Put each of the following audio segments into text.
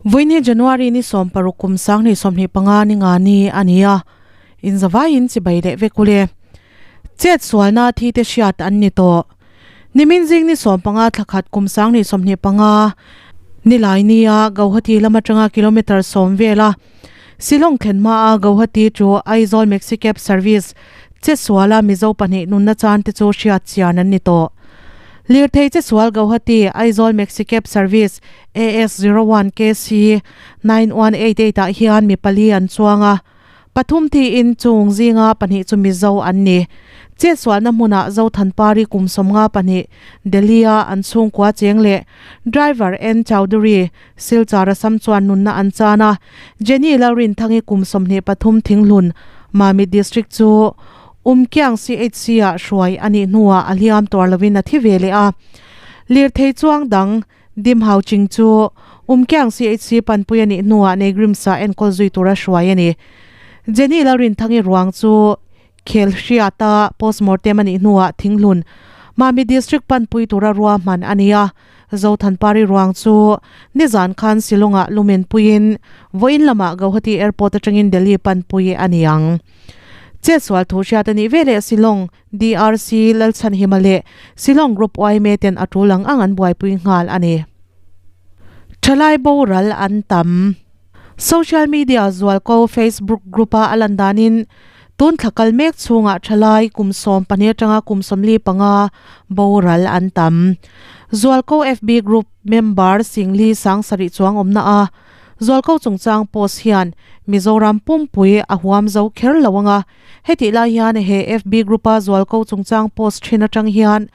Vawiin January ni 16 kum 2025 ni nga ni a ni a, inzavaiin chibai leh vek ule. Chet sualna thi te hriat an ni tawh. Nimin zing ni 15 thla khat kum 2025 nilai nia Gauhati lam atanga kilometre 10 vela Shillong thlen hmaa Gauhati to Aizawl Maxi Cab Service che suala Mizo pahnih nunna chan te chu hriat chian an ni tawh. Lirthei che sual Gauhati Aizawl Maxi Cab Service AS01 KC 9188 ah hian mi pali an chuang a, pathum tiin chung zinga pahnih chu Mizo an ni. Chetsualna hmunah Zothanpari kum 52 Delhi-a an chhungkua cheng leh driver N Chowdhury Silchar Assam chuan nunna an chan a, Jenny Lalrinthangi kum 23 Thinghlun, Mamit District chu Umkiang CHC-ah hruai a nih hnuah a hliam tuar lovin a thi ve leh a. Lirthei chuang dang Dim Hau Ching chu Umkiang CHC panpui a nih hnuah Negrimsa enkawl zui tura hruai a ni. Jenny Lalrinthangi ruang chu Khel hriata postmortem a nih hnuah Thinghlun, Mamit District panpui tura ruahman a ni a. Zothanpari ruang chu nizan khan Shillong-ah lumen puiin vawiin lamah Gauhati Airport atangin Delhi panpui a ni ang. Chetsual thu hriat a nih veleh Shillong DRC Lalchhanhima leh Shillong Group yma ten a tul ang ang an buaipui nghal a ni. Thalai boral an tam. Social media zualko Facebook group-a a lan danin tun thla kal mek chhungah thalai kum 15 atanga kum 45 boral an tam. Zualko FB group member Singli Sangsarih chuang awmna a zualko chungchang post hian Mizoram pumpui a huam zo kher lo anga hetih lai hian he FB group-a zualko chungchang post thin atang hian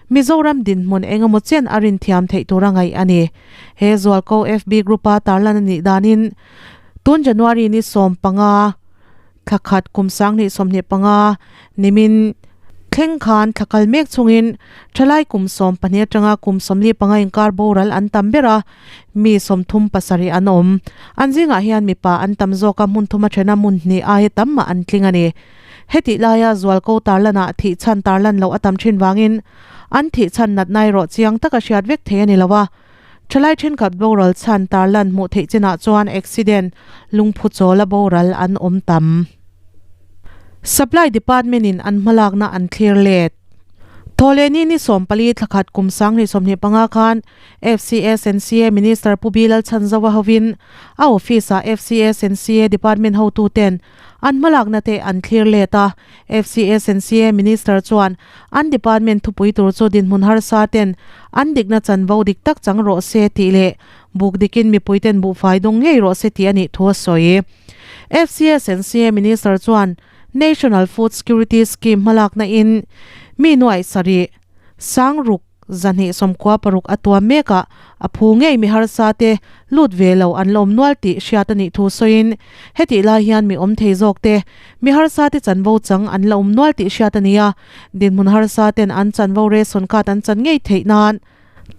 Mizoram dinhmun engemaw chen a rinthiam theih tur a ngaih a ni. He zualko FB group-a tarlan a nih danin tun January ni 15 thla khat kum 2025 nimin thleng khan thla kal mek chungin thalai kum 12 atanga kum 45 inkar boral an tam ber a, mi 37 an awm. An zingah hian mipa an tam zawk a, hmun thum a thena hmun hnih aia tam mah an tling a ni. Hetih laia zualko tarlanah thih chhan tarlan loh a tam thin vangin an thih chhan natna erawh chiang taka hriat vek thei a ni lo a. Thalai thenkhat boral chhan tarlan hmuh theih chinah chuan accident, lungphu chawla boral an awm tam. Supply Department in an hmalakna an thlir let. Thawhlehni ni 14 thla khat kum 2025 khan FCS and CA Minister Pu Bilal Chhanzova hovin a office-ah FCS and CA Department hotuten An hmalakna te an thlir let a, FCS and CA Minister chuan an department thupui tur chu dinhmun harsa ten an dikna chanvo dik tak chang rawh se tih leh buk dikin mipui ten buhfai dawng ngei rawh se tih a nih thu a sawi. FCS and CA Minister chuan National Food Security Scheme hmalakna in mi nuaih sarih sang ruk 226 a tuam mek a, a phu ngei mi harsa te lut ve lo an la awm nual tih hriat a nih thu sawiin hetih lai hian mi awm thei zawk te mi harsa te chanvo chang an la awm nual tih hriat a ni a, dinhmun harsa ten an chanvo ration card an chan ngei theih nan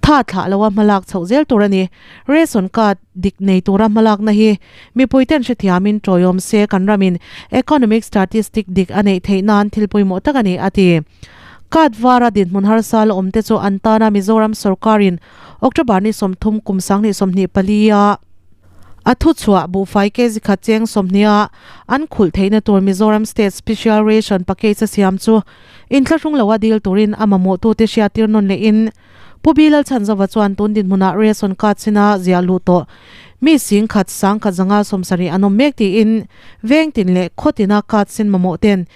tha thlah loa hmalak chhoh zel tur a ni. Ration card dik nei tura hmalakna hi mipui ten hrethiamin tawiawm se kan ramin economic statistic dik a neih theih nan thil pawimawh tak a ni a ti. Card vara dinhmun harsa la awm te chu an tana Mizoram sorkarin October ni 30 kum 2024 a a thuchhuah buhfai kg khat cheng 20 a an khulh theihna tur Mizoram State Special Ration Package a siam chu inthlahrung loa dil turin a mamawhtute hriattir nawn lehin Pu Bilal Chhanzova chuan tun dinhmunah ration card china ziah luh tawh mi sing khat sang khat zanga 70 an awm mek tiin veng tin leh khaw tina card sin mamawh ten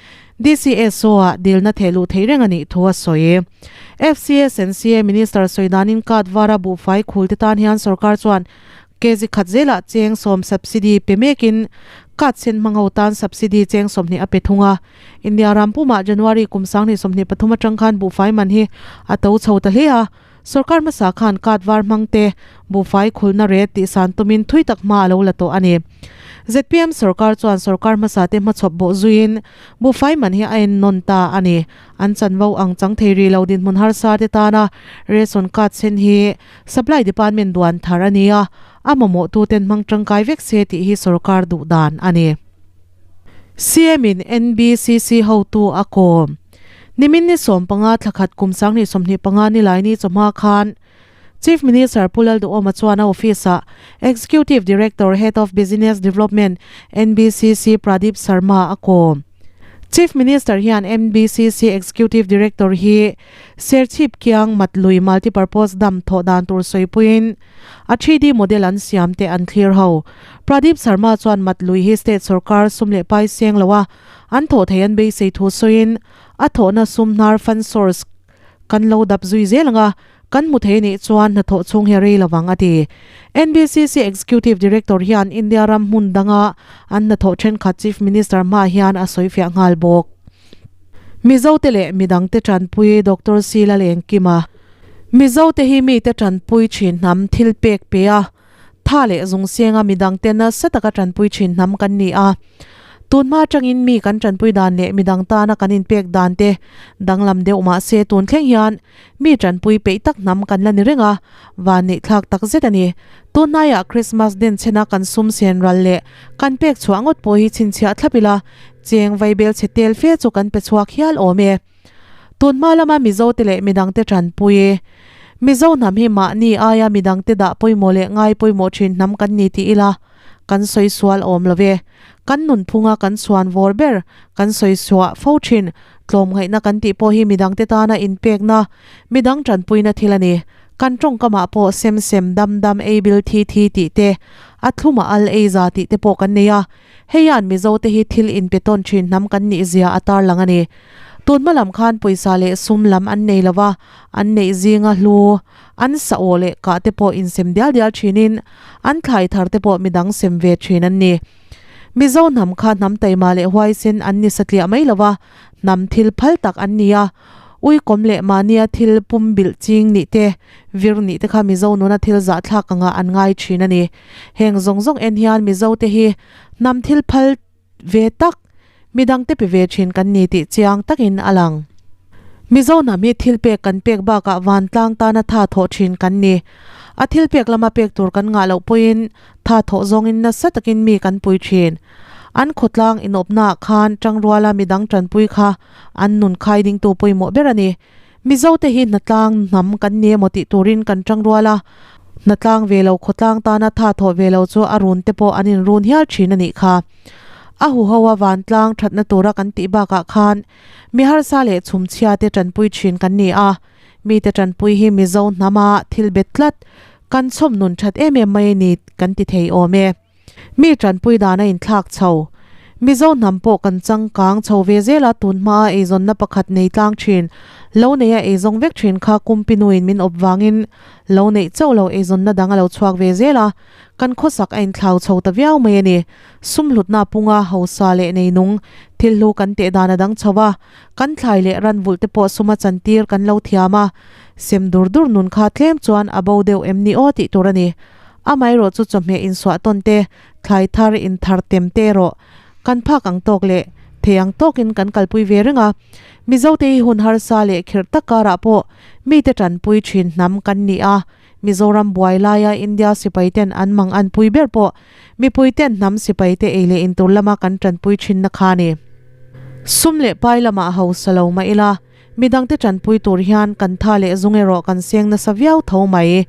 DCSO ah dilna theh luh theih reng a nih thu a sawi. FCS and CA Minister sawi danin card vara buhfai khul te tan hian sorkar chuan kg khat zelah cheng 10 subsidy pe mekin card sen hmang ho tan subsidy cheng 20 a pe thung a. India ram pumah January kum 2023 atang khan buhfai man hi a to chho ta hle a. Sorkar hmasa khan card var hmang te buhfai khulna rate tih san tumin thui tak hma a lo la tawh a ni. ZPM sorkar chuan sorkar hmasa te hmachhawp bawh zuiin buhfai man hi a en nawn ta a ni. An chanvo ang chang thei rih lo dinhmun harsa te tana ration card sen hi Supply Department duan thar a ni a, a mamawh tu ten hmang tangkai vek se tih hi sorkar duh dan a ni. CM in NBCC hotu a kawm. Nimin ni 15 thla khat kum 2025 ni lai ni chawhma khan. Chief Minister Pu Lalduhawma chuan a office-ah Executive Director, Head of Business Development, NBCC Pradeep Sharma a kawm. Chief Minister hian NBCC Executive Director hi Serchhip Kiang Matlui Multipurpose Dam thawh dan tur sawipuiin a 3D model an siam te an thlir ho. Pradeep Sharma chuan Matlui hi state sorkar sum leh pai seng loa an thawh thei an beisei thu sawiin a thawhna sum hnar fund source kan lo dap zui zel ang a, kan hmu thei nih chuan hnathawh chhung hi a rei lovang a ti. NBCC Executive Director hian India ram hmun danga an hnathawh thenkhat Chief Minister hmaah hian a sawifiah nghal bawk. Mizote leh midangte tanpui Doctor Sila Lengkima Mizote hi mite tanpui thin hnam thil pek pe a, Tha leh zung senga midangte nasa taka tanpui thin hnam kan ni a. Tunhma atangin mi kan tanpui dan leh midang tana kan inpek dan te danglam deuh mah se tun thleng hian mi tanpui peih tak hnam kan la ni reng a, van neih thlak tak zet a ni. Tunhnaiah Krismas den chhena kan sum sen ral leh kan pek chhuah ngawt pawh hi chhinchhiah thlap ila, cheng vaibel chhe tel fe chu kan pe chhuak hial awm e. Tunhma lama Mizote leh midangte tanpui. Mizo hnam hi mahni aia midangte dah pawimawh leh ngai pawimawh thin hnam kan ni tih ila kan sawi sual awm lo ve. Kan nunphunga kan chhuan vawr ber kan sawi suah fo thin. Tlawmngaihna kan tih pawh hi midangte tana inpekna, midang tanpuina thil a ni. Kan tawngkamah pawh sem sem dam dam ei bil thi thi tih te, a thlum a al ei za tih te pawh kan nei a. Hei hian Mizote hi thil inpe tawn thin hnam kan nih zia a tarlang a ni. Tun hma lam khan pawisa leh sum lam an nei lo va, an neih zinga hlu, an sa aw leh kah te pawh insem dial dial thinin an thlai thar te pawh midang sem ve thin an ni. Mizo hnam kha hnam taima leh huaisen an ni satliah mai lo va, hnam thil phal tak an ni a. Uikawm leh mahnia thil pum bilh ching nih te, vir nih te kha Mizo nuna thil zahthlak angah an ngai thin a ni. Heng zawng zawng en hian Mizo te hi hnam thil phal ve tak, midangte pe ve thin kan ni tih chiang takin a lang. Mizo hnam hi thil pek kan pek bakah vantlang tana tha thawh thin kan ni. A thil pek lama pek tur kan ngah loh pawhin tha thawh zawngin nasa takin mi kan pui thin. An khawtlang inawpnaah khan tangruala midang tanpui kha an nun khai dingtu pawimawh ber a ni. Mizote hi hnatlang hnam kan ni emaw tih turin kan tangrual a, hnatlang ve lo khawtlang tana tha thawh ve lo chu a run te pawh an inrun hial thin a nih kha. A huho a vantlang thatna tura kan tih bakah khan mi harsa leh chhumchhia te tanpui thin kan ni a, mite tanpui hi Mizo hnama thil bet tlat kan chhawm nun that em em mai a ni kan ti thei awm e. Mi tanpui dan a inthlak chho. Mizo hnam pawh kan changkang chho ve zel a, tun hmaa eizawnna pakhat nei tlang thin, lo neia eizawng vek thin kha kumpinuin min awp vangin lo neih chauh lo eizawnna dang a lo chhuak ve zel a, kan khawsak a inthlau chho ta viau mai a ni. Sum hlutna punga hausa leh neinung thil hlu kan teh dan a dang chho a, kan thlai leh ran vulh te pawh suma chantir kan lo thiam a, sem dur dur nun kha tlem chuan a bo deuh em ni aw tih tur a ni. Amaherawh chu chawhmeh insuah tawn te, thlai thar inthar tem te erawh kan phak ang tawk leh thei ang tawkin kan kalpui ve reng a. Mizote hi hun harsa leh khirh tak karah pawh mite tanpui thin hnam kan ni a. Mizoram buai laia India sipai ten an mang an pui ber pawh mipui ten hnam sipai te ei leh intur lama kan tanpui thinna kha a ni. Sum leh pai lamah hausa lo mah ila Midangte tanpui tur hian kan tha leh zung erawh kan seng nasa viau tho mai.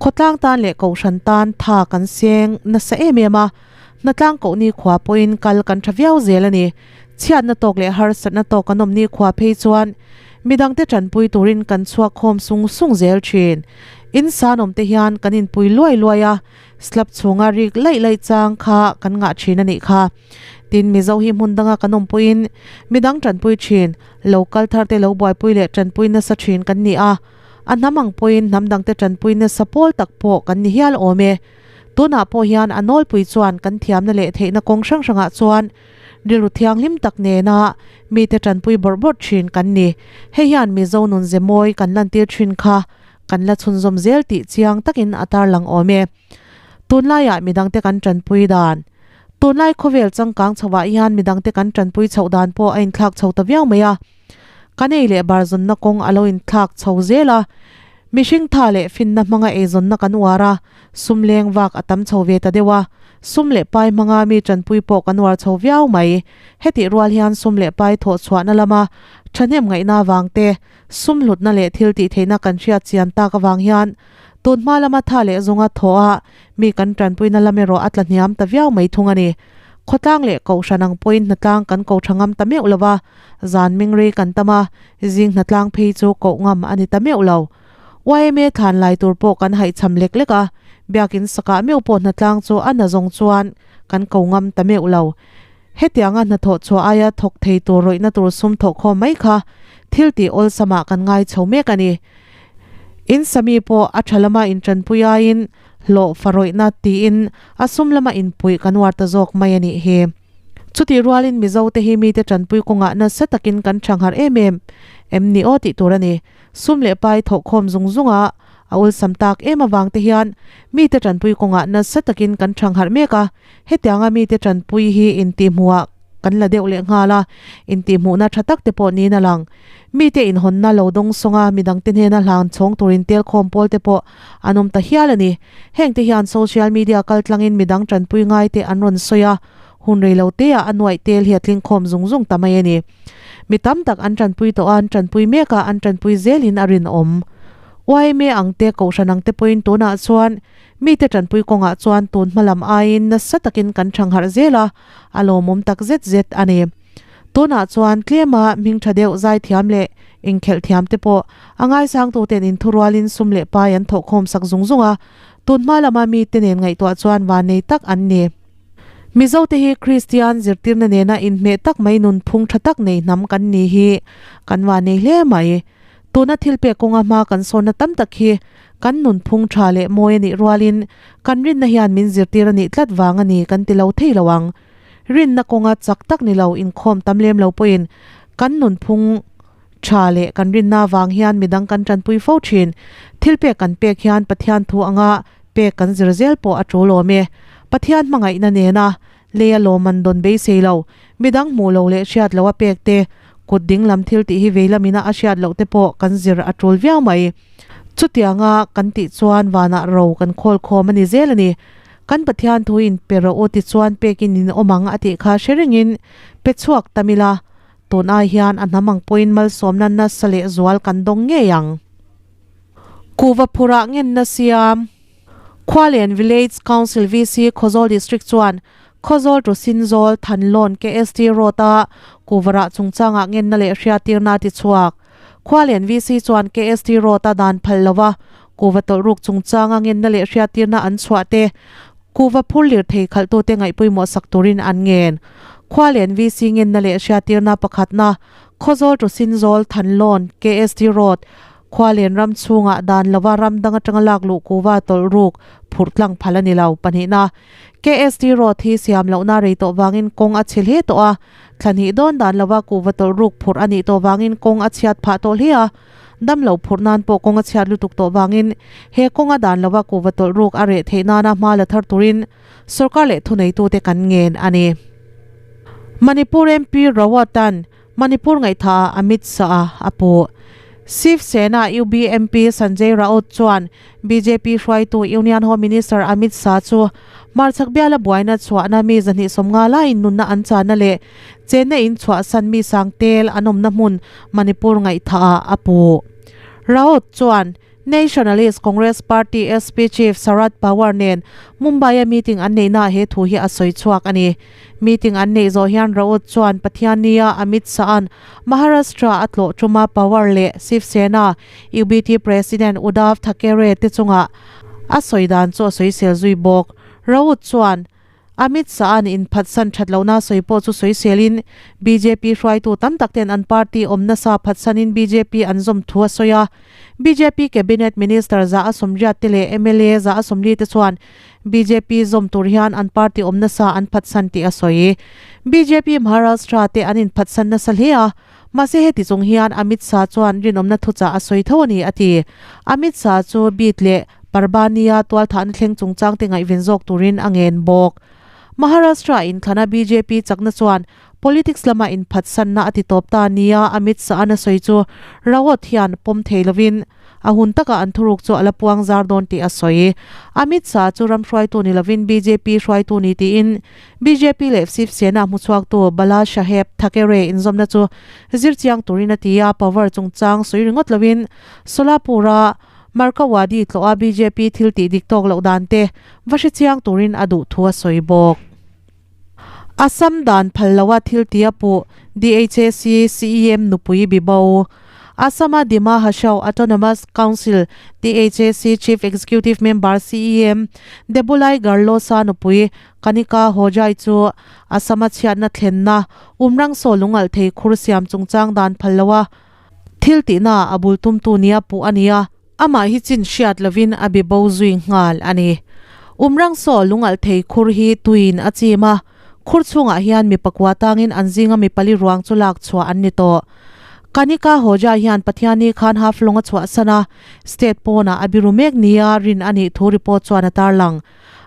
Khawtlang tan leh kohhran tan tha kan seng nasa em em a, hnatlang kohni khua pawhin kal kan tha viau zel a ni. Chhiatna tawk leh harsatna tawk kan awmni khua phei chuan midangte tanpui turin kan chhuak khawm sung sung zel thin. In sanawmte hian kan inpui luai luai a, slab chhunga rik laih laih chang kha kan ngah thin a nih kha. Tin, Mizo hi hmun danga kan awm pawhin midang tanpui thin, lo kal thar te lo buaipui leh tanpui nasa thin kan ni a, a hnam ang pawhin hnam dangte tanpui nasa pawl tak pawh kan ni hial awm e. Tunah pawh hian a nawlpui chuan kan thiamna leh theihna kawng hrang hrangah chuan rilru thianghlim tak nena mite tanpui bawrh bawrh thin kan ni. Hei hian Mizo nun ze mawi kan lantir thin kha kan la chhunzawm zel tih chiang takin a tarlang awm e. Tunlaiah midangte kan tanpui dan. Tunlai khawvel changkang chhoah hian midangte kan tanpui chhoh dan pawh a inthlak chho ta viau mai a. Kan ei leh bar zawnna kawng a lo inthlak chho zel a. Mihring tha leh finna hmanga eizawnna kan uar a, sum leng vak a tam chho ve ta deuh a. Sum leh pai hmanga mi tanpui pawh kan uar chho viau mai. Hetih rual hian sum leh pai thawh chhuahna lama thahnem ngaihna avang te, sum hlutna leh thil tih theihna kan hriat chian tak avang hian, Tun hma lama tha leh zawnga thaw a, mi kan tanpuina lam erawh a tla hniam ta viau mai thung a ni. Khawtlang leh kohhran ang pawhin hnatlang kan ko tha ngam ta meuh lo va, zan meng rei kan tam a, zing hnatlang phei chu koh ngam a ni ta meuh lo. Yma thlan lai tur pawh kan haihchham lek lek a, biakin sakah meuh pawh hnatlang chu a na zawng chuan kan ko ngam ta meuh lo. Hetianga hnathawh chhuah aia thawk thei tur rawihna tur sum thawh khawm mai kha thil tih awlsamah kan ngai chho mek a ni. In sami pawh a tha lama intanpui aiin hlawh fa rawihna tiin a sum lama inpuih kan uar ta zawk mai a nih hi. Chutih rualin Mizote hi mite tanpui kawngah nasa takin kan thangharh em em em ni aw tih tur a ni. Sum leh pai thawh khawm zung zunga a awlsam tak em avang te hian mite tanpui kawngah nasa takin kan thangharh mek a, hetianga mite tanpui hi intihhmuhah kan la deuh leh nghal a, intihhmuhna tha tak te pawh niin a lang. Mite inhawnna lo dawng sawnga midangte hnena hlan chhawng turin tel khawm pawl te pawh an awm ta hial a ni. Heng te hian social media kaltlangin midang tanpui ngai te an rawn sawi a, hun rei lo te ah a nuaih tel hi a tling khawm zung zung ta mai a ni. Mi tam tak an tanpui tawh a, an tanpui mek a, an tanpui zelin a rinawm. Yma ang te, Kohhran ang te pawhin tunah chuan mite tanpui kawngah chuan tun hma lam aiin nasa takin kan thangharh zel a, a lawmawm tak zet zet a ni. Tunah chuan tlema hming tha deuh zaithiam leh inkhelh thiam te pawh a ngaisangtuten inthurualin sum leh pai an thawhkhawm sak zung zung a, tun hma lama mite nen ngaihtuah chuan vannei tak an ni. Mizote hi Kristian zirtirna nena inhmeh tak mai nunphung tha tak nei hnam kan ni hi kan vannei hle mai. Tuna thil pek kawnga hma kan sawnna tam tak hi kan nunphung tha leh mawi a nih rualin kan rinna hian min zirtir a nih tlat vang a ni kan ti lo thei lo ang. Rinna kawnga chak tak ni lo inkhawm tam lem lo pawhin kan nunphung tha leh kan rinna vang hian midang kan tanpui fo thin. Thil pek kan pek hian Pathian thu anga pek kan zir zel pawh a tul awm e. Pathian hmangaihna nena leia lawmman dawn beisei lo, midang hmuh lo leh hriat loh a pek te, kut ding lam thil tih hi vei lamina a hriat loh te pawh kan zir a tul viau mai. Chutianga kan tih chuan vanah ro kan khawl khawm a ni zel a ni. Kan Pathian thu in pe rawh u tichuan pekin in awm ang a tih kha hre ringin pe chhuak tam ila, tun ai hian a hnam ang pawhin malsawmna nasa leh zual kan dawng ngei ang. Kuhva phurah ngenna siam. Khualian Village Council VC Khawzawl District chuan Khawzawl to Sinzawl Thanlawn KST Road a kuhvarah chungchangah ngenna leh hriatirna a ti chhuak. Khualian VC chuan KST Road a dan phal lova kuhva tawlh ruk chungchanga ngenna leh hriatirna an chhuah te kuhva phur lirthei khalhtute ngaihpawimawh sak turin an ngen. Khualian VC ngenna leh hriatirna pakhatna Khawzawl to Sinzawl Thanlawn KST Road Khualen ram chhungah dan lova ram dang atanga lak luh kuva tawlh ruk phurh tlang phal a ni lo. Pahnihna, KST Road hi siam lohna rei tawh vangin kawng a chhe hle tawh a, thla hnih dawn dan lova kuva tawlh ruk phurh a nih tawh vangin kawng a chhiat phah tawh hle a, dam lo phurh nan pawh kawng a chhiat lutuk tawh vangin he kawnga dan lova kuva tawlh ruk a reh theih nana hma la thar turin sorkar leh thuneitute kan ngen a ni. Manipur MP Rawat-a'n Manipur ngaihthaah Amit Shah a puh. Shiv Sena UB MP Sanjay Raut chuan bjp hruaitu Union Home Minister Amit Shah chu hmarchhak biala buaina chhuahna mi 250 laiin nunna an chahna leh chenna in chhuahsan mi sangtel an awmna hmun Manipur ngaihthaah a puh. Raut chuan Nationalist Congress Party SP Chief Sharad Pawar nen Mumbai-a meeting an neihnaah he thu hi a sawi chhuak a ni. Meeting an neih zawh hian Raut chuan Pathiannia Amit Shah-a'n Maharashtra a tlawh tuma Pawar leh Shiv Sena UBT President Uddhav Thackeray te chungah a sawi dan chu a sawisel zui bawk. Raut chuan Amit Shah-a'n inphatsan that lohna sawi pawh chu sawiselin bjp hruaitu tam tak ten an party awm nasa phatsanin bjp an zawm thu a sawi a. Bjp Cabinet Minister 180 te leh mla 140 te chuan bjp zawm tur hian an party awm nasa an phatsan tih a sawi. Bjp Maharashtra te an inphatsan nasa hle a, mahse heti chung hian Amit Shah chuan rinawmna thuchah a sawi tho a ni a ti. Amit Shah chu Beed leh Parbhani-a tualthahna thleng chungchang te ngaihven zawk turin a ngen bawk. Maharashtra inthlana bjp chakna chuan politics lama inphatsanna a ti tawp ta nia Amit Shah-a'n a sawi chu Raut hian pawm thei lovin a hun takah an thuruk chu a la puang zar dawn tih a sawi. Amit Shah chu ram hruaitu ni lovin bjp hruaitu ni tiin bjp leh Shiv Sena hmuchhuaktu Bala Saheb Thackeray inzawmna chu zirchiang turin a ti a, power chungchang sawi ringawt lovin Solapur-a. Markawadi tlawha bjp thil tih dik tawk loh dan te va hre chiang turin a duh thu a sawi bawk. Assam dan phal loa thil tih a puh DHAC CEM nupui bibo. Assam-a Dima Hasao Autonomous Council, DHAC, Chief Executive Member, CEM, Debulai Garlosa nupui Kanika Hojai chu Assam-a chhiatna thlenna umrangsaw lungalh thei khur siam chungchang dan phal loa thil tihna a bul tumtu nia puh a ni a. Amah hi chin hriat lovin a be bo zui nghal a ni. Umrangsaw lungalh thei khur hi tuiin a chim a, khur chhungah hian mi pakua tangin an zinga mi pali ruang chu lak chhuah an ni tawh. Kanika Hoja hian Pathianni khan Haflong a chhuahsan a, state pawnah a biru mek nia rin a nih thu report chuan a tarlang.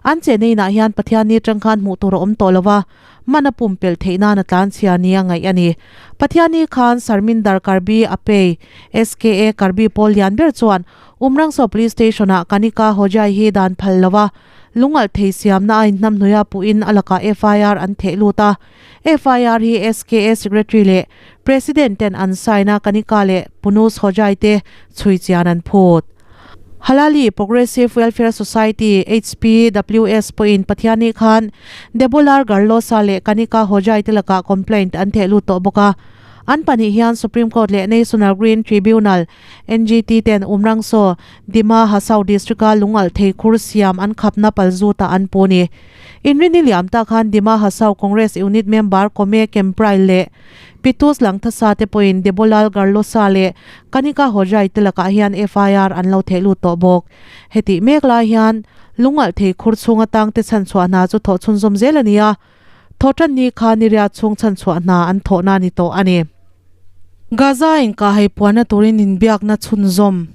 An chenna inah hian Pathianni atang khan hmuh tur a awm tawh lo va, man a pumpelh theih nan a tlanchhia nia ngaih a ni. Pathianni khan Sarmindar Karbi Apei, SKA Karbi pawl lian ber chuan Umrangsaw Police Station-ah Kanika Hojai hi dan phal lo va, lungalh thei siamna a inhnamhnuia puhin a lakah FIR an theh lut a. FIR hi SKA Secretary leh President ten an sign a, Kanika leh Punus Hojai te chhui chian an phut. Halali Progressive Welfare Society, HPWS, pawhin Pathianni khan Debolar Garlosa leh Kanika Hojai te lakah complaint an theh lut tawh bawk a. An pahnih hian Supreme Court leh National Green Tribunal, NGT, ten Umrangso, Dima Hasao District-a lungalh thei khur siam an khapna palzutah an pu a ni. Inrini liam tak khan Dima Hasao Congress Unit member Kome Kemprai leh Pitus Langthasa te pawhin Debolal Garlosa leh Kanika Hojai te lakah hian FIR an lo theh lut tawh bawk. Hetih mek lai hian lungalh thei khur chhung atang te chhanchhuah hna chu thawh chhunzawm zel a ni a, thawhtan ni kha niriat chhung chhanchhuah hna an thawhna a ni tawh a ni. Gaza inkahhai puanna turin inbiakna chhunzawm.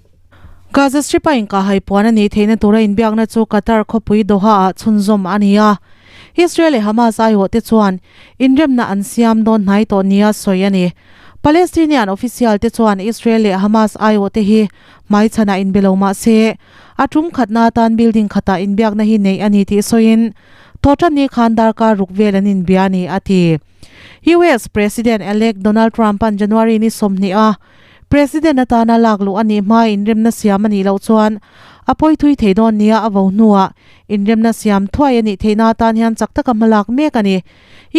Gaza Strip-a inkahhai puan a nih theihna tura inbiakna chu Qatar khawpui Doha-ah chhunzawm a ni a. Israel leh Hamas aiawhte chuan inremna an siam dawn hnai tawh nia sawi a ni. Palestinian official te chuan Israel leh Hamas aiawhte hi hmaichhanah inbe lo mah se, a tum khatna atan building khatah inbiakna hi neih a ni tih sawiin Thawhtanni khan darkar ruk vel an inbia a ni, a ti. US President-elect Donald Trump-a'n January ni 20 a President atana lak luh a nih hmaa inremna siam a nih loh chuan a pawi thui thei dawn nia a vo hnuah inremna siam thuai a nih theihna atan hian chak taka hma lak mek a ni.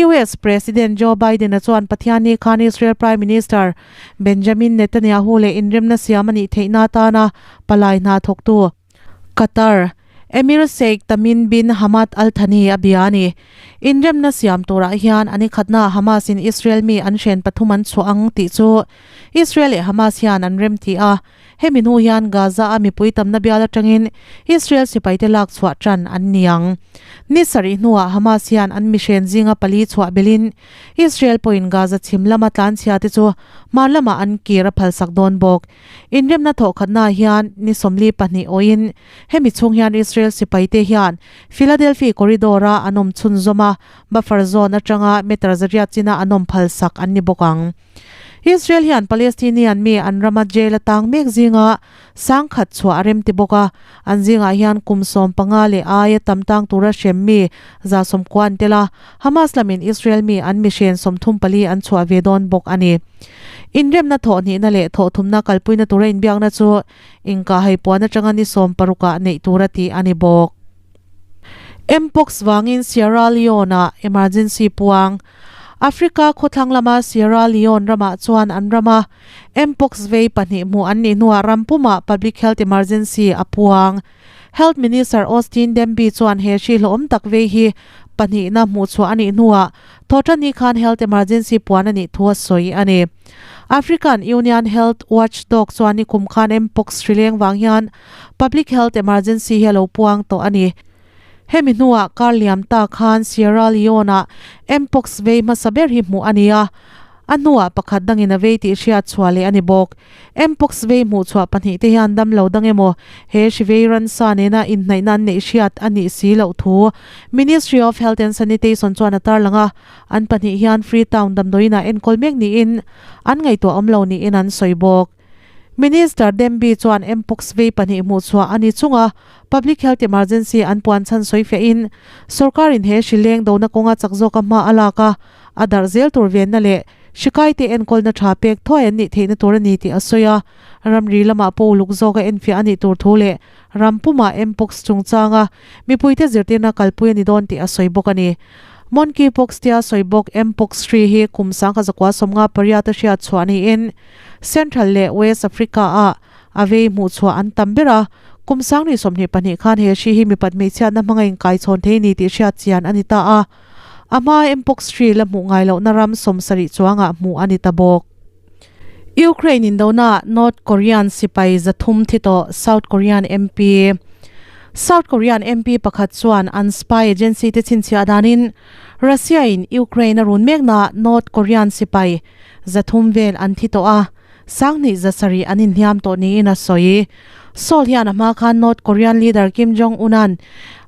US President Joe Biden-a chuan Pathianni khan Israel Prime Minister Benjamin Netanyahu leh inremna siam a nih theihna atana palai hna thawktu Qatar, Emir Sheikh Tamim bin Hamad Al Thani a bia a ni. Inremna siam turah hian an ikhatnaah Hamas-in Israel mi an hren pathum an chhuah ang tih chu Israel leh Hamas hian an remti a. Hemi hnu hian Gaza-a mipui tamna bial atangin Israel sipaite lak chhuah tan an ni ang. Ni sarih hnuah Hamas hian an mihren zinga pali chhuah belhin Israel pawhin Gaza chhim lama tlanchhia te chu hmar lamah an kir a phalsak dawn bawk. Inremna thawhkhatnaah hian ni 42 awin hemi chhung hian Israel sipaite hian Philadelphi corridor-a an awm chhunzawm a, buffer zone atanga meter zariat china an awm phalsak an ni bawk ang. Israel hian Palestinian mi an rama jail a tang mek zinga sangkhat chhuah a remti bawk a, an zingah hian kum 15 leh aia tam tang tura hrem mi 190 an tel a, Hamas lamin Israel mi an mihren 34 an chhuah ve dawn bawk a ni. Inremna thawhhnihna leh thawhthumna kalpuina tura inbiakna chu inkahhai puan atanga ni 16 ah neih tura tih a ni bawk. Mpox vangin Sierra Leone-ah emergency puang. Africa khawthlang lama Sierra Leone ramah chuan an rama Mpox vei pahnih hmuh an nih hnuah ram pumah public health emergency a puang. Health Minister Austin Demby chuan he hri hlawhawm tak vei hi pahnihna hmuhchhuah a nih hnuah Thawhtanni khan health emergency puan a nih thu a sawi a ni. African Union Health Watchdog chuan nikum khan Mpox hrileng vang hian public health emergency hi a lo puang tawh a ni. Hemi hnuah kar liam ta khan Sierra Leone-ah Mpox vei hmasa ber hi hmuh a ni a, a hnuah pakhat dangin a vei tih hriat chhuah leh a ni bawk. Mpox vei hmuh chhuah pahnih te hian damlo dang emaw he hri vei ransa nena inhnaihna an neih hriat a nih si loh thu Ministry of Health and Sanitation chuan a tarlang a, an pahnih hian Freetown damdawiinah enkawl mek niin an ngaihtuah awm lo niin an sawi bawk. Minister Demby chuan Mpox vei pahnih hmuh chhuah a ni chunga Public Health Emergency an puan chhan sawi fiahin sorkarin he hri leng dona kawnga chak zawka hma a lak a, a darh zel tur venna leh. Hri kaite enkawlna tha pek thuai an nih theihna tur a ni tih a sawi a. Ramri lamah pawh uluk zawka enfiah a nih tur thu leh ram pumah Mpox chungchanga mipuite zirtirna kalpui a ni dawn tih a sawi bawk a ni. Monkeypox tia sawi bawk Mpox hri hi kum 1958 a hriat chhuah niin Central leh West Africa-ah a vei hmuhchhuah an tam ber a, kum 2022 khan he hri hi mipat hmeichhiatna hmanga inkaichhawn thei ni tih hriat chian a ni ta a. A hmaa Mpox hri la hmuh ngai lohna ram 70 chuangah hmuh a ni ta bawk. Ukraine indona North Korean sipai 300 thi tawh South Korean MP South Korean MP pakhat chuan an spy agency te chhinchhiah danin Russia in Ukraine a run mekna North Korean sipai 300 vel an thi tawh a, 2700 an inhliam tawh niin a sawi. Seoul hian a hma khan North Korean leader Kim Jong Un an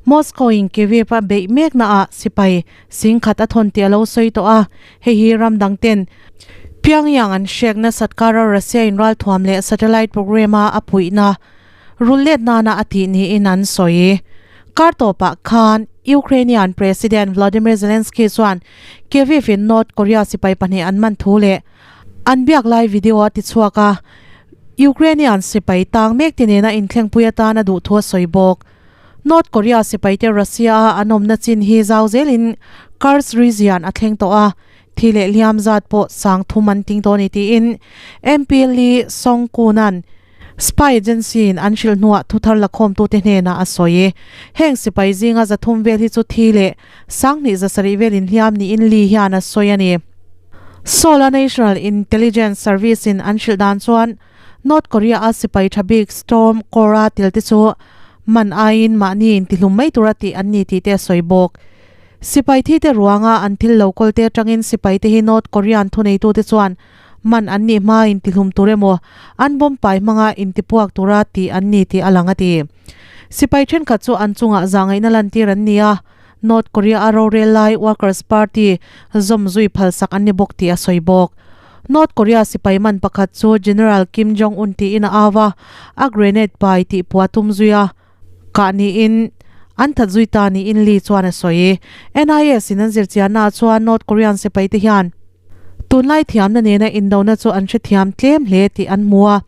Moscow in Kyiv a beih mekna ah sipai 10,000 a thawn tih a lo sawi tawh a, hei hi ram dang ten Pyongyang an hrek nasat kara Russia in ralthuam leh satellite program a a puihna rul let nana a tih niin an sawi. Kar tawpah khan Ukrainian President Vladimir Zelensky chuan Kyiv in North Korea sipai pahnih an man thu leh an biak lai video a ti chhuak a, Ukrainian sipai tang mek te nena inthlengpui atan a duh thu a sawi bawk. North Korea sipaite Russia a an awmna chin hi zau zelin Kursk region a thleng tawh a, thi leh hliam zat pawh 3000 an ting tawh a ni tiin MP Lee Song-kun-a'n spy agency in an hrilh hnuah thuthar lakhawmtute hnenah a sawi. Heng sipai zinga 300 vel hi chu thi leh 2700 vel inhliam niin Lee hian a sawi a ni. Seoul-a National Intelligence Service in an hrilh dan chuan North Korea a sipai tha bik Storm Corps-a tel te chu man aiin mahni intihlum mai tura tih an ni tih te a sawi bawk. Sipai thi te ruanga an thil lo kawl te atangin sipai te hi North Korean thuneitute chuan man an nih hma intihlum tur emaw an bomb pai hmanga intipuak tura tih an ni tih a lang a ti. Sipai thenkhat chu an chungah zahngaihna lantir an ni a, North Korea a rorel lai Workers Party zawm zui phalsak an ni bawk tih a sawi bawk. North Korea sipai man pakhat chu General Kim Jong Un tiin a au a, a grenade pai tih pua tum zui a kah niin an that zui ta niin Lee chuan a sawi. NIS in an zirchiannaah chuan North Korean sipai te hian tunlai thiamna nena indona chu an hrethiam tlem hle tih an hmu a.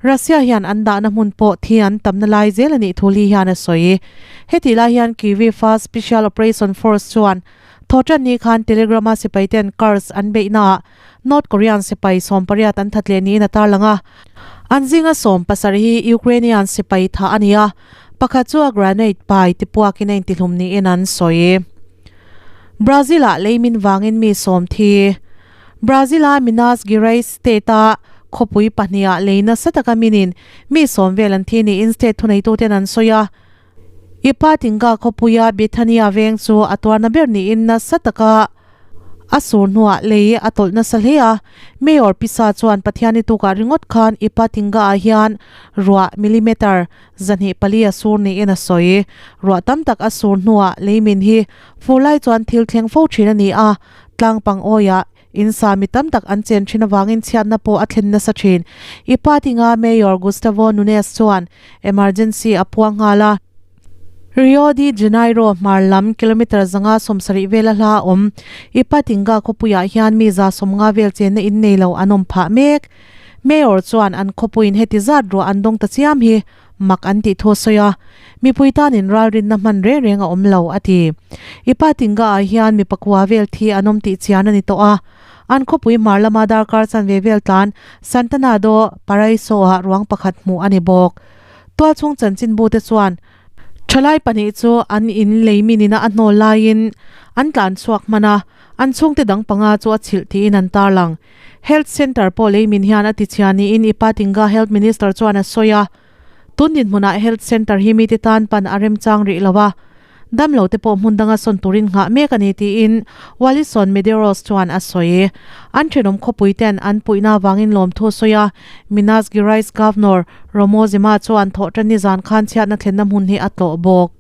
Russia hian an dahna hmun pawh thi an tamna lai zel a nih thu Lee hian a sawi. Hetih lai hian Kyiv-a Special Operation Force chuan Thawhṭan ni khan Telegram-a sipaiten Kursk an beihnaah North Korean sipai 18 an that leh niin a tarlang a. An zinga 17 hi Ukrainian sipai thah a ni a, pakhat chu a granade pai tipuakin a intihlum niin an sawi. Brazil-ah leimin vangin mi sawm thi. Brazil-a Minas Gerais state-a khawpui pahniha lei nasa taka minin mi sawm vel an thi niin state thuneituten an sawi a. Ipatinga khawpuia Bethania veng chu a tuarna ber niin nasa taka a sur hnuah lei a tawlh nasa hle a. Mayor Pisa chuan Pathiani tukah ringawt khan Ipatinga-ah hian ruah millimeter 204 a sur niin a sawi. Ruah tam tak a sur hnuah leimin hi fur lai chuan thil thleng fo thin a ni a, tlang pang awiah in sa mi tam tak an chen thin avangin chhiatna pawh a thlen nasa thin. Ipatinga Mayor Gustavo Nunes chuan emergency a puang nghal a. Rio de Janeiro hmar lam kilometre 170 vela hla a awm. Ipatinga khawpuiah hian mi 150 vel chenna in nei lo an awm phah mek. Mayor chuan an khawpuiin heti zat ruah an dawng ta chiam hi mak an tih thu a sawi a, mipui tanin ralrinna hman reng reng a awm lo, a ti. Ipatinga-ah hian mi pakua vel thi an awm tih chian a ni tawh a, an khawpui hmar lama darkar chanve vel tlan Santana do Paraiso-ah ruang pakhat hmuh a ni bawk. Tualchhung chanchinbute chuan Thalai pahnih chu an in lei minina a hnawl laiin an tlan chhuak hman a, an chhungte dang panga chu a chhilh tiin an tarlang. Health Centre pawh lei min hian a ti chhia niin Ipatinga Health Minister chuan a sawi a. Tun dinhmunah Health Centre hi mite tan pan a remchang rih lo a, damlo te pawh hmun danga sawn turin nghah mek a ni tiin Walison Medeiros chuan a sawi. An thenawm khawpui ten an puihna avangin lawmthu a sawi a, Minas Gerais Governor Romo Zema chuan thawhṭan nizan khan chhiatna thlenna hmun hi a tlawh bawk.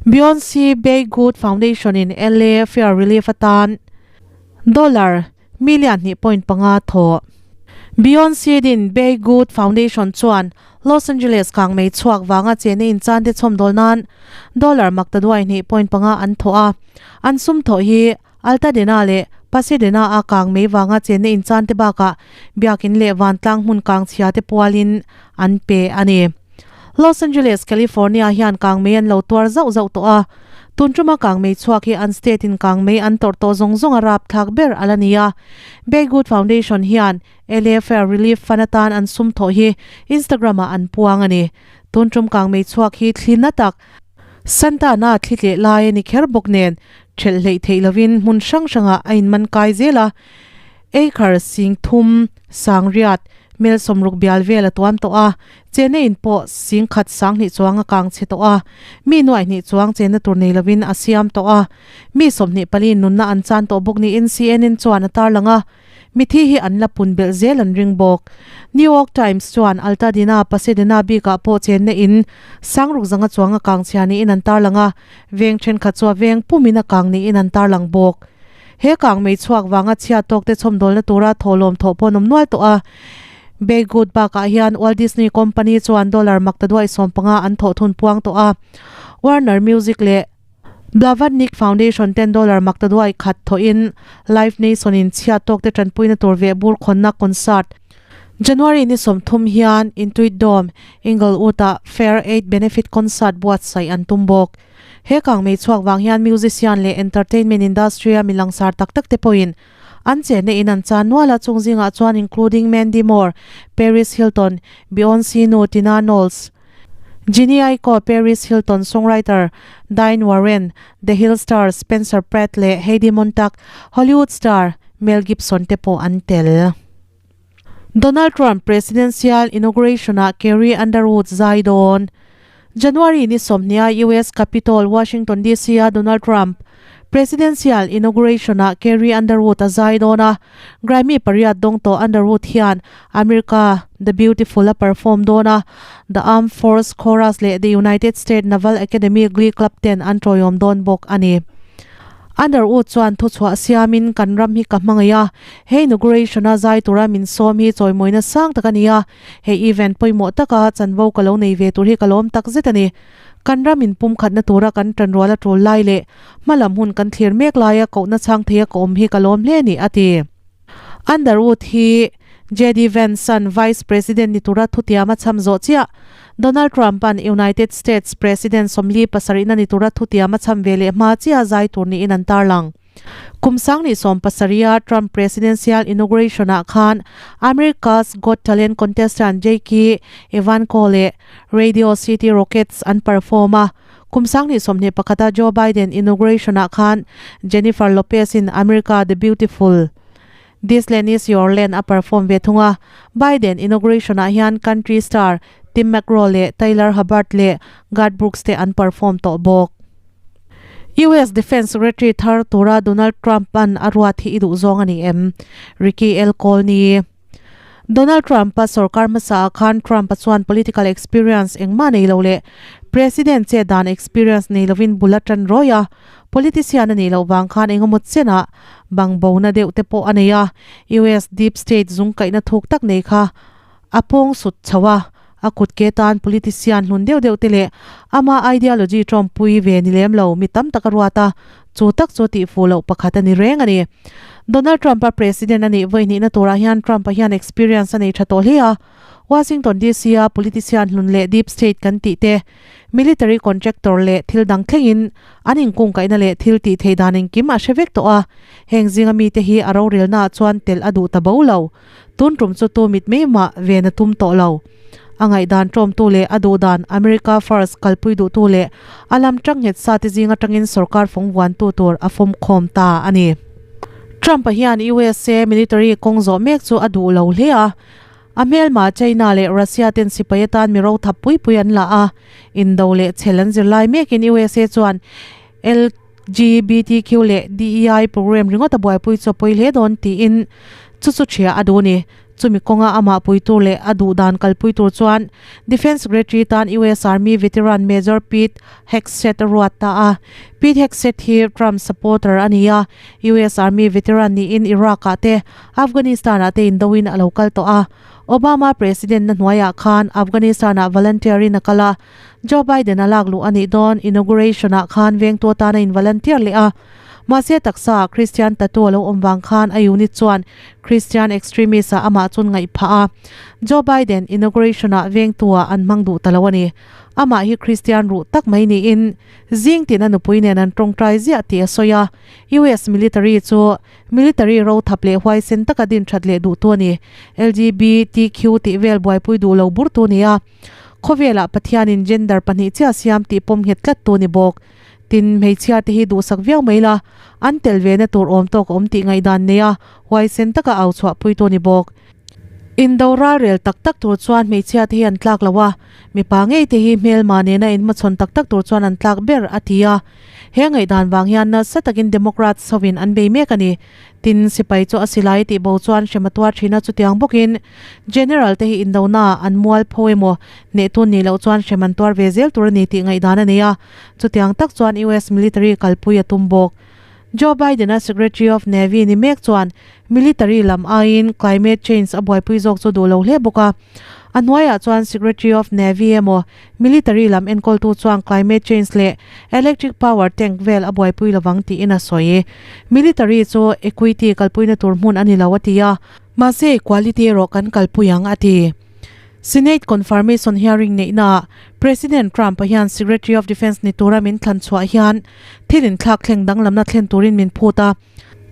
Beyonce BeyGood Foundation in LA Fair Relief atan Dollar million hnih point panga thawh. Beyonce din BeyGood Foundation chuan Los Angeles kangmei chhuak vanga chena inchan te chhawmdawl nan dollar maktaduai hnih point panga an thawh a. An sum thawh hi Altadena leh Pasadena a kang mei vanga chenna inchan te bakah biakin leh vantlang hmun kang chhia te pualin an pe a ni. Los Angeles, California hian kangmei an lo tuar zauh zauh tawh a, tun tuma kangmei chhuak hi an state in kangmei an tawrh tawh zawng zawng a rapthlak ber a la ni a. BeyGood Foundation hian LA Fair Relief Fund atan an sum thawh hi Instagram ah an puang a ni. Tun tum kangmei chhuak hi thli na tak Santa Ana thli tleh lai a ni kher bawk nen thelh hleih theih lovin hmun hrang hrangah a inman kai zel a. Acre sing thum sangriat mel sawmruk bial vel a tuam tawh a, chena in pawh sing khat sanghnih chuang a kang chhe tawh a, mi nuaihnih chuang chena tur nei lovin a siam tawh a, mi 24 nunna an chan tawh bawk niin CNN chuan a tarlang a, mithi hi an la pun belh zel an ring bawk. New York Times chuan Altadena, Pasadena bikah pawh chenna in sangruk zanga chuang a kang chhia niin an tarlang a, veng thenkhat chu a veng pumin a kang niin an tarlang bawk. He kang mei chhuak vanga chhiat tawk te chhawmdawlna tura thawhlawm thawh pawh an awm nual tawh a. BeyGood bakah hian Walt Disney Company chuan dollar makta duai 15 an thawh thun puang tawh a. Warner Music leh Blavatnik Foundation ten dollar makta duai khat thawhin Live Nation in chhiat tawk te tanpuina tur veh bur khawnna concert January ni 30 hian Intuit Dome, Inglewood-ah Fair Aid Benefit Concert buatsaih an tum bawk. He kangmei chhuak vang hian musician leh entertainment industry a mi langsar tak tak te pawhin an chenna in an chan nual a, chung zingah chuan including Mandy Moore, Paris Hilton, Beyonce nu Tina Knowles, Jhené Aiko, Paris Hilton songwriter Diane Warren, The Hills star Spencer Pratt leh Heidi Montag, Hollywood star Mel Gibson te pawh an tel. Donald Trump presidential inauguration-ah Carrie Underwood zai dawn. January ni 20 a US Capitol, Washington DC-a Donald Trump presidential inauguration-ah Carrie Underwood a zai dawn a. Grammy pariat dawng tawh Underwood hian America the Beautiful a perform dawn a, The Armed Force Chorus leh The United States Naval Academy Glee Club ten an tawiawm dawn bawk a ni. Underwood chuan thuchhuah siamin kan ram hi ka hmangaih a, He inauguration-a zai tura min sawm hi chawimawina sang tak a ni a, he event pawimawh taka chanvo ka lo nei ve tur hi ka lawm tak zet a ni. Kan ram inpumkhatna tura kan tanrual a tul lai leh hmalam hun kan thlir mek laia kohna chhang theia ka awm hi ka lawm hle a ni, a ti. Underwood hi JD Vance-a'n Vice President ni tura thutiam a chham zawh chiah. Donald Trump-a'n United States President 47-na ni tura thutiam a chham ve leh hma chiah zai tur niin an tarlang. Kum 2017-a Trump presidential inauguration-ah khan America's Got Talent contestant Jake Evanko leh Radio City Rockettes an perform a. Kum 2021-a Joe Biden inauguration-ah khan Jennifer Lopez-in America the Beautiful, This Land Is Your Land a perform ve thung a. Biden inauguration-ah hian country star Tim McGraw leh Tyler Hubbard leh Garth Brooks te an perform tawh bawk. US Defence Secretary thar tura Donald Trump-a'n a ruat hi i duh zawng a ni em? Ricky L. Colney. Donald Trump-a sorkar hmasa ah khan Trump-a chuan political experience engmah nei lo leh President che dan experience nei lovin bul a tan rawi a, politician a nih loh vang khan engemaw chenah bangbona deuh te pawh a nei a, US deep state zung kaihna thuk tak nei kha a pawng sut chho a. A kut ke tan politician hlun deuh deuh te leh ama ideology tawmpui ve ni lem lo mi tam tak a ruat a, chu tak chu tihfuh loh pakhat a ni reng a ni. Donald Trump-a president a nih vawihnihna turah hian Trump-a hian experience a nei tha tawh hle a, Washington DC-a politician hlun leh deep state kan tih te, military contractor leh thil dang thlengin an inkungkaihna leh thil tih theih dan engkim a hre vek tawh a, heng zinga mite hi a rorelnaah chuan telh a duh ta bo lo. Tun tum chu tu mit mai mah ven a tum tawh lo. A ngaihdan tawmtu leh a duhdan America First kalpui duhtu leh a lam tang nghet sa te zing atangin sorkar fawng vuantu tur a fawm khawm ta a ni. Trump-a hian USA military kawng zawh mek chu a duh lo hle a. A hmelma China leh Russia ten sipai atan mi ro thap pui pui an la a. Indo leh chhel an zir lai mekin USA chuan LGBTQ leh DEI program ringawt a buaipui chu a pawi hle dawn tiin chu chu ṭhia a duh a ni. Chumi kawnga amah pui tur leh a duh dan kalpui tur chuan Defence Secretary tan US Army veteran Major Pete Hegseth a ruat ta a. Pete Hegseth hi Trump supporter a ni a, US Army veteran niin Iraq-ah te, Afghanistan-ah te indoin a lo kal tawh a. Obama President na hnuaiah khan Afghanistan-ah volunteer-in a kal a. Joe Biden a lak luh a nih dawn inauguration-ah khan vengtu atana in volunteer leh a. Mahse taksa ah Christian tattoo a lo awm vang khan a unit chuan Christian extremist ah amah chun ngaih phah a. Joe Biden inauguration ah vengtu ah an hmang duh ta lo a ni. Amah hi Christian ruh tak mai niin zing tina nupui nen an tawngtai ziah tih a sawi a. US military chu Military ro thap leh huaisen taka din that leh duhtu a ni. LGBTQ tih vel buaipui duh lo burtu a ni a. Khawvelah Pathianin gender pahnih chiah siam tih pawm nghet tlattu a ni bawk. Tin, hmeichhia te hi duhsak viau mai la, an tel ve na tur awm tawk a awm tih ngaihdan nei a, huaisen taka au chhuahpuitu a ni bawk. Indo ralrel tak tak tur chuan hmeichhia te hi an tlak lo a, mipa ngei te hi hmelma nena inhmachhawn tak tak tur chuan an tlak ber, a ti a. He ngaihdan vang hian nasa takin Democrats hovin an bei mek a ni. Tin, sipai chu a silai tih bo chuan hrem a tuar thin a, chutiang bawkin General te hi indonaah an mual pho emaw hnehtu nih loh chuan hrem an tuar ve zel tur a ni tih ngaihdan a nei a, chutiang tak chuan US military kalpui a tum bawk. Joe Biden-a Secretary of Navy ni mek chuan military lam aiin climate change a buaipui zawk chu duh lo hle bawk a. A hnuaiah chuan Secretary of Navy emaw military lam enkawltu chuan climate change leh electric power tank vel a buaipui lovang tiin a sawi. Military chu equity kalpuina tur hmun a ni lo a ti a. Mahse equality erawh kan kalpui ang a ti. Senate confirmation hearing neihnaah President Trump-a hian Secretary of Defence ni tura min thlan chhuah hian thil inthlak thleng danglamna thlen turin min phut a.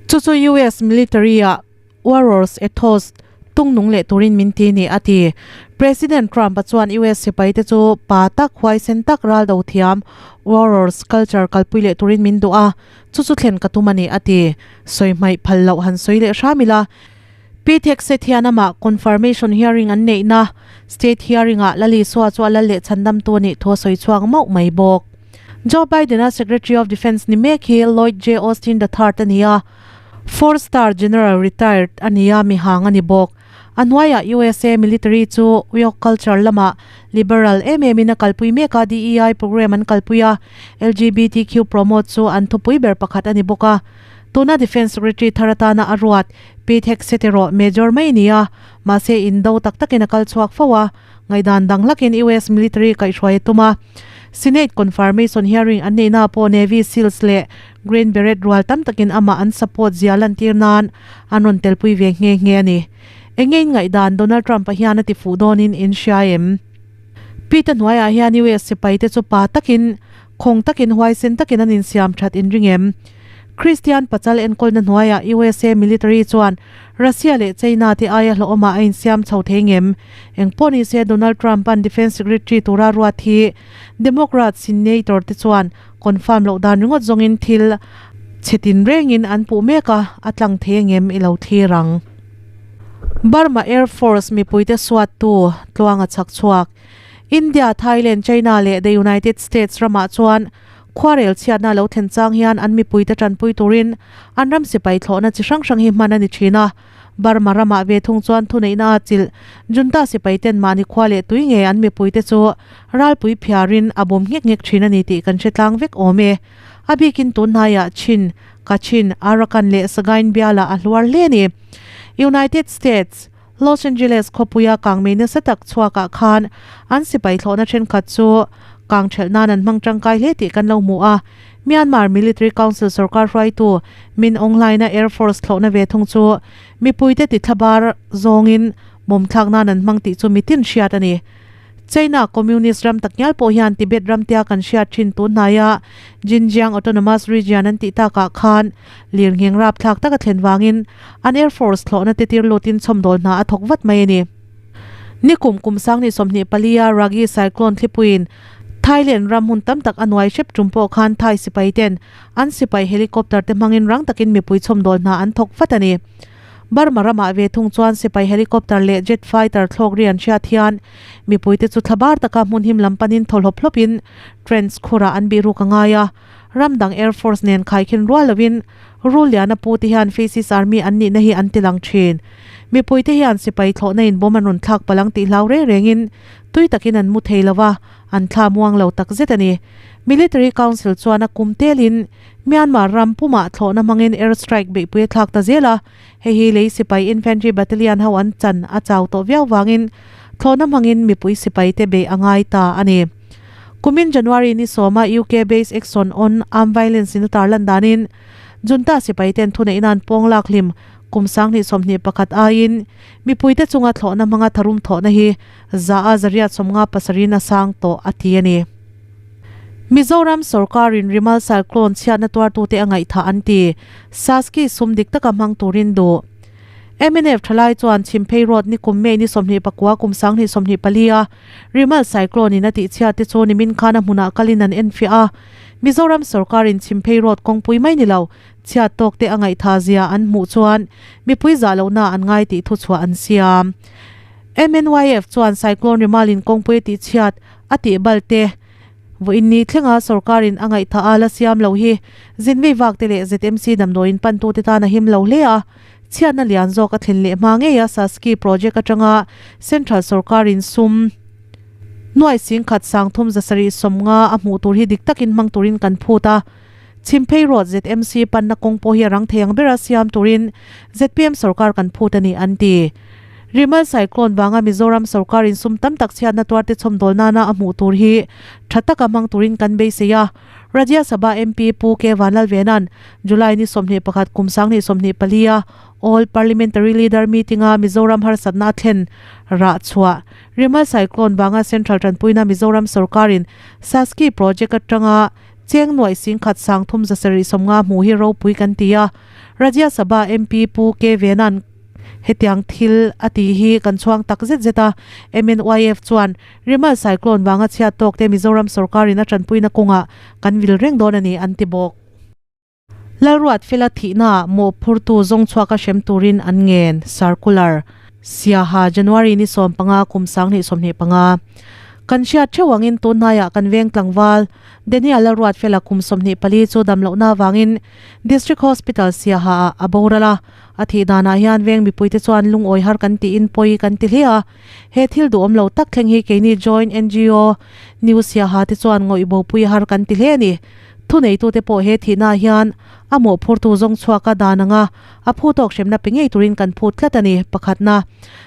Chu chu US military-ah Warriors ethos tungnung leh turin min ti ni a ti. President Trump-a chuan US sipaite chu pa tak, huaisen tak ral do thiam Warriors culture kalpui leh turin min duh a, chu chu thlen ka tum a ni a ti. Sawi hmaih phal loh han sawi leh hram ila. Pete Hegseth hian amah confirmation hearing an neihna state hearing-ah Lali Sua chu a lal leh chhandamtu a nih thu a sawi chhuak mauh mai bawk. Joe Biden-a Secretary of Defence ni mek hi Lloyd J. Austin the Third a ni a, four star general retired a ni a, mihang a ni bawk. A hnuaiah USA military chu woke culture lamah liberal em emin a kalpui mek a, DEI program an kalpui a, LGBTQ promote chu an thupui ber pakhat a ni bawk a. Tuna Defence Secretary thar atana a ruat Pete Hegseth erawh major mai a ni a, mahse indo tak takin a kal chhuak fo a, ngaihdan dang hlakin US military kaihhruai a tum a. Senate confirmation hearing an neihna pawh Navy Seals leh Green Beret rual tam takin amah an support zia lantir nan an rawn telpui ve nghe nghe a ni. Eng nge in ngaihdan Donald Trump-a hian a ti fuh dawnin in hria em? Pete-a hnuaiah hian US sipaite chu pa takin Khawng takin huaisen takin an insiam that in ring em? Kristian pachal enkawlna hnuaiah USA military chuan Russia leh China te aia hlawhawmah a insiam chho thei ngem? Engpawh ni se Donald Trump-a'n Defence Secretary tura ruat hi Democrat Senator te chuan confirm loh dan ringawt zawngin thil chhe tin rengin an puh mek a, a tlang thei angem i lo thlir ang. Burma Air Force mipuite suattu tluanga chhak chhuak. India, Thailand, China leh the United States ramah chuan khuarel chhiatna lo thlen chang hian an mipuite tanpui turin an ram sipai thlawhna chi hrang hrang hi hman a ni thin a. Burma ramah ve thung chuan thuneihna a chilh junta sipai ten mahni khua leh tui nge an mipuite chu ralpui phiarin a bawm nghek nghek thin a ni tih kan hre tlang vek awm e. A bikin tunhnaiah Chin, Kachin, Arakan leh Sagaing bialah a hluar hle a ni. United States. Los Angeles khawpuia kangmei nasa tak chhuakah khan an sipai thlawhna thenkhat chu kang thelh nan an hmang tangkai hle tih kan lo hmu a. Myanmar Military Council sorkar hruaitu Min Aung Hlaing-a Air Force thlawhna ve thung chu mipuite tithlabar zawngin bawmthlak nan an hmang tih chu mitin hriat a ni. China Communist ram takngial pawh hian Tibet ram tia kan hriat thin tun hnaia Xinjiang Autonomous Region an tih takah khan lirnghing rapthlak taka thlen vangin an Air Force thlawhna te tir lutin chhawmdawl hna a thawk vat mai a ni. Nikum kum sanghnih 24 a Ragi Cyclone thlipuiin Thailand ram hmun tam tak a nuai hrep tum pawh khan Thai sipai ten an sipai helicopter te hmangin rang takin mipui chhawmdawl hna an thawk vat a ni. Burma ramah ve thung chuan sipai helicopter leh jet fighter thlawk ri an hriat hian mipuite chu thlabar taka hmun him lam panin thaw hlawp hlawpin trench khurah an bih ruk a ngai a. Ram dang Air Force nen khaikhin rual lovin rul liana pu te hian Faces Army an nihna hi an ti lang thin. Mipuite hian sipai thlawhna in bawm an rawn thlak palh ang tih hlau reng rengin tui takin an mu thei lo va, an thla muang lo takzet a ni. Military Council chuan a kum telin Myanmar ram pumah thlawhna hmangin air strike beihpui a thlak ta zel a, hei hi lei sipai infantry battalion ho an chan a chau tawh viau vangin thlawhna hmangin mipui sipai te beih a ngai ta a ni. Kumin January ni sawma UK based Action on Armed Violence in a tarlan danin Junta sipai ten thuneihna an pawng lak hlim kum 2021 aiin mipuite chunga thlawhna hmanga tharum thawhna hi za a zariat sawmnga pasarih a sang tawh a ti a ni. Mizoram sorkarin Rimal Cyclone chhiatna tuartute a ngaihthah an ti. Saski sum dik taka hmang turin duh. Mnf thalai chuan Chhimphei Road ni kum May ni 24 kum 2024 a Rimal Cyclone in a tihchhiat te chu nimin khan a hmunah kalin an enfiah a. Mizoram sorkarin Chhimphei Road kawngpui mai ni lo chhiat tawk te a ngaihthah zia an hmuh chuan mipui zah lohna an ngai tih thuchhuah an siam. MNYF chuan Cyclone Rimal in kawngpui a tihchhiat a tih bal te Vawiin ni thlenga sorkarin a ngaihthah a la siam loh hi zinvei vak te leh ZMC damdawiin pantute tan a him lo hle a, chhiatna lian zawk a thlen leh hma ngei a Saski project atanga central sorkarin sum nuai singkhat sangthum zasarih sawmnga a hmuh tur hi dik takin hmang turin kan phut a. Chhimphei Road ZMC panna kawng pawh hi a rang thei ang bera siam turin zpm sorkar kan phut a ni an ti. Rimal Cyclone vanga Mizoram sorkarin sum tam tak chhiatna tuarte chhawmdawl nana a hmuh tur hi tha taka hmang turin kan beisei a, Rajya Sabha MP Pu K Vanlalvena'n July ni 21 kum 2024 a All Parliamentary Leader Meeting-a Mizoram harsatna a thlen rah chhuah Rimal Cyclone vanga Central tanpuina Mizoram sorkarin Saski Project atanga Cheng nuaih singkhat sangthum zasarih sawmnga hmuh hi ropui kan ti a, Rajya Sabha MP Pu K Vena'n hetiang thil a tih hi kan chhuang tak zet zet a, MNYF chuan Rimal Cyclone vanga chhiat tawk te Mizoram sorkarin a tanpuina kawngah kan vil reng dawn a ni an ti bawk. Lalruat Fela thihnaah mawhphurtu zawng chhuaka hrem turin an ngen, Circular. Siaha, January ni 15 kum 2025. Kan hriat theuh angin tun hnaiah kan veng tlangval Daniel Lalruat Fela kum 24 chu damlohna avangin District Hospital Siaha ah a boral a. A thih danah hian veng mipuite chuan lungawi har kan tiin pawi kan ti hle a. He thil duhawm lo tak thleng hi keini Joint ngo New Siaha te chuan ngawih bopui har kan ti hle a ni. Thuneitute pawh he thihnaah hian a mawhphurtu zawng chhuak a dan anga a phu tawk hremna pe ngei turin kan phut tlat a ni. Pakhatna,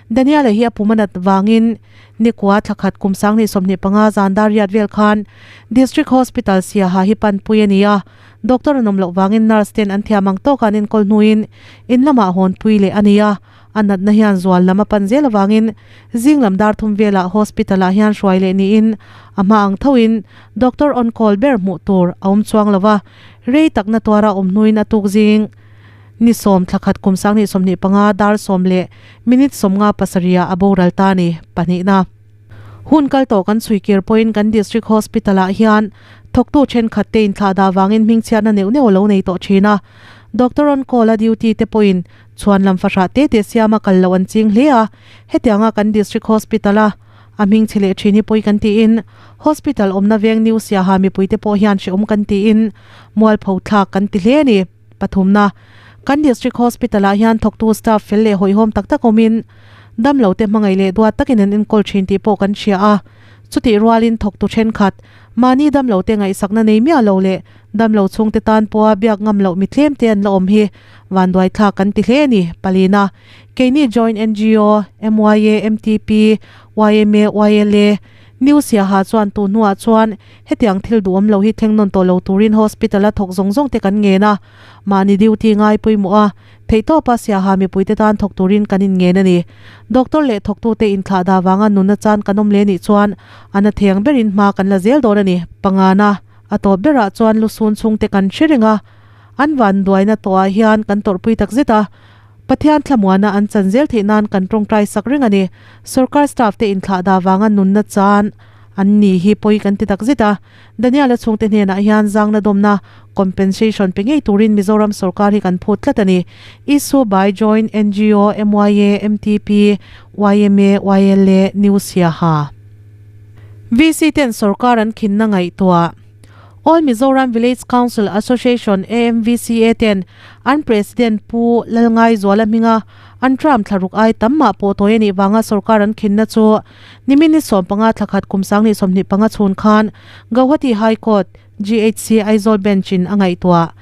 Daniel-a hi a pum a nat vangin nikua thla khat kum 2025 zan dar riat vel khan District Hospital Siaha hi panpui a ni a, doctor an awm loh vangin nurse ten an thiam ang tawka an enkawl hnuin in lamah hawnpui leh a ni a. A natna hian zual lam a pan zel avangin zing lam dar thum velah hospital ah hian hruai leh niin a hma ang thoin doctor on call ber hmuh tur a awm chuang lo va, rei takna tuara awm hnuin a tuk zing ni sawm thla khat kum 2025 dar sawm leh minute sawmnga pasarih ah a boral ta a ni. Pahnihna. Hun kal tawh kan chhui kir pawhin kan district hospital ah hian thawktu thenkhat te inthlah dah vangin hmingchhiatna neuh neuh a lo nei tawh thin a, doctor on call a duty te pawhin Chhuan lam fahrah te te siama kal loh an ching hle a, hetianga kan District Hospital a a hming chhe leh thin hi pawi kan tiin Hospital awmna veng New Siaha mipuite pawh hian hrehawm kan tiin mualpho thlak kan ti hle a ni. Pathumna, Kan District Hospital ah hian thawktu staff fel leh hawihhawm tak tak awmin damlo te hmangaih leh duat takin an enkawl thin tih pawh kan hria a, chutih rualin thawktu thenkhat mahni damlo te ngaihsakna nei miah lo leh Damlo chhungte tan pawha biak ngam loh mi tlem te an la awm hi vanduai thlak kan ti hle a ni. Palina, Keini Joint ngo, MYA, MTP, yma, YLA, New Siaha chuan tu hnuah chuan hetiang thil duhawm lo hi thleng nawn tawh lo turin hospital a thawk zawng zawng te kan ngen a, mahni duty ngai pawimawh a, theihtawpa Siaha mipuite tan thawk turin kan inngen a ni. Doctor leh thawktute inthlah dah vanga nunna chan kan awm leh nih chuan a na thei ang berin hma kan la zel dawn a ni. Pangana. A tawp berah chuan lusun chhungte kan hre reng a, an vanduaina tawhah hian kan tawrhpui tak zet a, Pathian thlamuana an chan zel theih nan kan tawngtai sak reng a ni. Sorkar staff te inthlah dah vanga nunna chan an ni hi pawi kan ti tak zet a, Daniel-a chhungte hnenah hian zangna dawmna, compensation, pe ngei turin Mizoram sorkar hi kan phut tlat a ni. Issue by Joint ngo, MYA, MTP, yma, YLA, New Siaha. VC ten sorkar an khinna ngaihtuah. All Mizoram Village Council Association, AMVCA, ten an President Pu Lalngaizuala hminga an tram thlaruk ai tam mah pawh tawi a nih vanga sorkar an khinna chu nimin ni 15 thla khat kum 2025 chhun khan Gauhati High Court, GHC, Aizawl Bench in a ngaihtuah.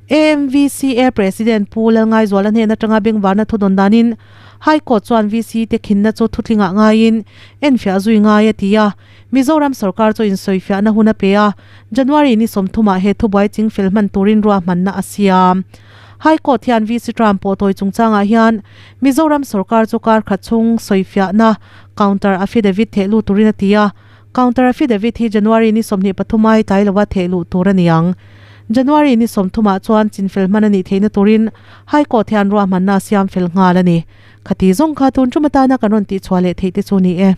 AMVCA President Pu Lalngaizuala hnen atanga bengvarna thudawn danin High Court chuan VC te khinna chu thutlingah ngaiin enfiah zui ngai a ti a, Mizoram sorkar chu insawifiahna hun a pe a, January ni sawmthumah he thubuai chingfel hman turin ruahmanna a siam. High Court hian VC Trump pawh tawi chungchangah hian Mizoram sorkar chu kar khat chhung sawifiahna counter affidavit theh lut turin a ti a, Counter affidavit hi January ni 23 ai tlai lova theh luh tur a ni ang. January ni 30 ah chuan chinfel hman a nih theihna turin High Court hian ruahmanna a siam fel nghal a ni. Khati zawng kha tun tum atana kan rawn tihchhuah leh theih te chu ni e.